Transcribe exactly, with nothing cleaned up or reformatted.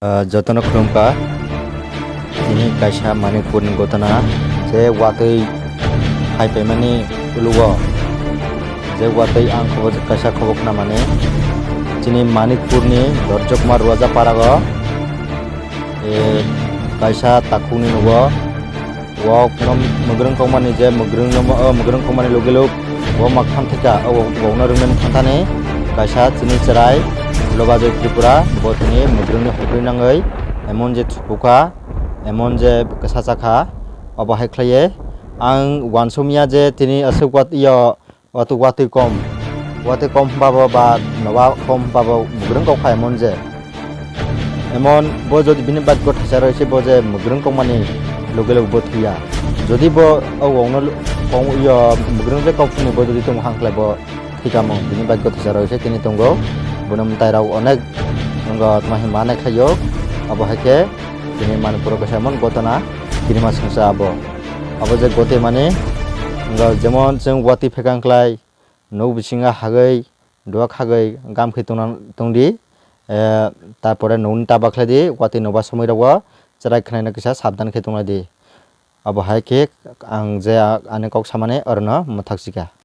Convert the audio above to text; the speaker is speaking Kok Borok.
Ah, jotono khulumkha. Tini kaisa Manipurni gotona, je watwi hai paimani ulugo, je watwi ang khobo-, kaisa khobo khnamani. Chini Manipurni Dorjokma Ruaja parago, eh, kaisa takhukni nugo. O kono mwgrwng kokmani je mwgrwng no, o mwgrwng kokmani logi log o ma khan thika, o wokno rwngmani khan thani kaisa chini chwrai Lobajoy Tripura, bo tini mwgrwngni hokri nangwi emon je thupukha, emon je kwsa chakha, obo hai khlaiwi ang uansukya je tini aswk wat-, yo, Watwi, watwi kom, watwi kom hwnba bo ba noba kom hwnba bo mwgrwng kok kha emon je. Emon bo jodi bini bagyo thaisa rw se bo je mwgrwng kokmani loge loge bo thwiya. Jodi bo o wngno kong yo mwgrwng je kok phunwi bo jodi tong hang khlai bo thwikamo bini bagyo thaisa rw se tini tongo. Bono mwtai rok onek wngo tma hwnba nai khlaio. Abo hai khe tini Manipuro kaisa emon gotona kirima songsa abo. Abo je gote mani wngo jemon chwng watwi phekang khlai. Nuk bisingo hagwi, duak hagwi gam khe tongna, tongdi, eh, tarpore nukni ta bakhlai di, watwi nokba somoi rogo chwrai khnaina kisa sabdan khe tonglaidi. Abo hai khe ang je ani kok samani orono mwthak sikha.